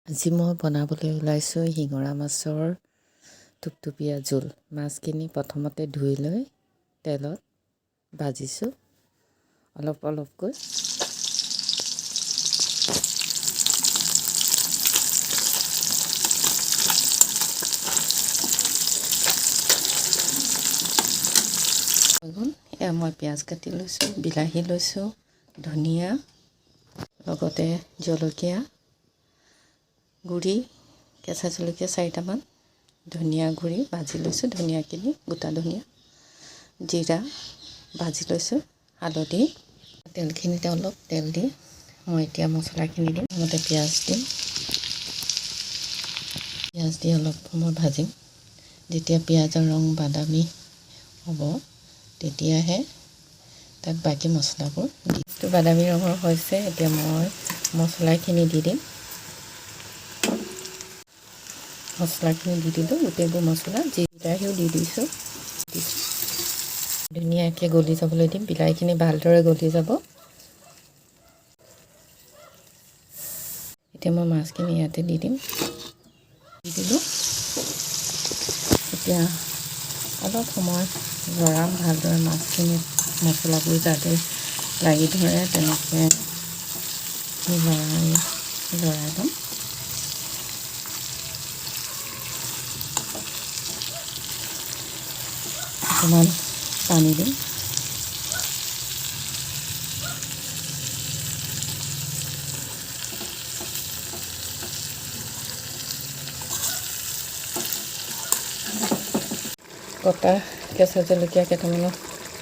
আজি মই বনাবলৈ ওলাইছোঁ শিঙৰা মাছৰ থুপথুপীয়া জোল। মাছখিনি প্ৰথমতে ধুই লৈ তেলত ভাজিছোঁ অলপ অলপকৈ। হৈ গ'ল। এয়া মই পিঁয়াজ কাটি লৈছোঁ, বিলাহী লৈছোঁ, ধনিয়া, লগতে জলকীয়া গুড়ি, কেঁচা জলকীয়া 4টামান, ধনিয়া গুড়ি ভাজি লৈছোঁ, ধনিয়াখিনি গোটা ধনিয়া, জিৰা ভাজি লৈছোঁ, হালধি। তেলখিনিতে অলপ তেল দি মই এতিয়া মছলাখিনি দিম। প্ৰথমতে পিঁয়াজ দিম। পিঁয়াজ দি অলপ সময় ভাজিম। যেতিয়া পিঁয়াজৰ ৰং বাদামী হ'ব তেতিয়াহে তাত বাকী মছলাবোৰ দিম। বাদামী ৰঙৰ হৈছে, এতিয়া মই মছলাখিনি দি দিম। মছলাখিনি দি দিলোঁ, গোটেইবোৰ মছলা, বিলাহীও দি দিছোঁ। ধুনীয়াকৈ গলি যাবলৈ দিম, বিলাহীখিনি ভালদৰে গলি যাব। এতিয়া মই মাছখিনি ইয়াতে দি দিম। দি দিলোঁ। এতিয়া অলপ সময় লৰাম ভালদৰে, মাছখিনি মছলাবোৰ যাতে লাগি ধৰে তেনেকৈ লৰাই লৰাই ল'ম। অকণমান পানী দিম। কটা কেঁচা জলকীয়া কেইটামানো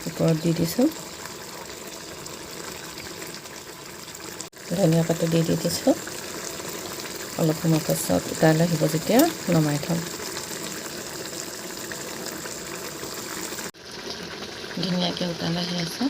ওপৰত দি দিছোঁ, ধনিয়া পাতো দি দি দিছোঁ। অলপ সময় পাছত উতাল আহিব যেতিয়া নমাই থ'ম। ধুনীয়াকৈ উতাল আহি আছে।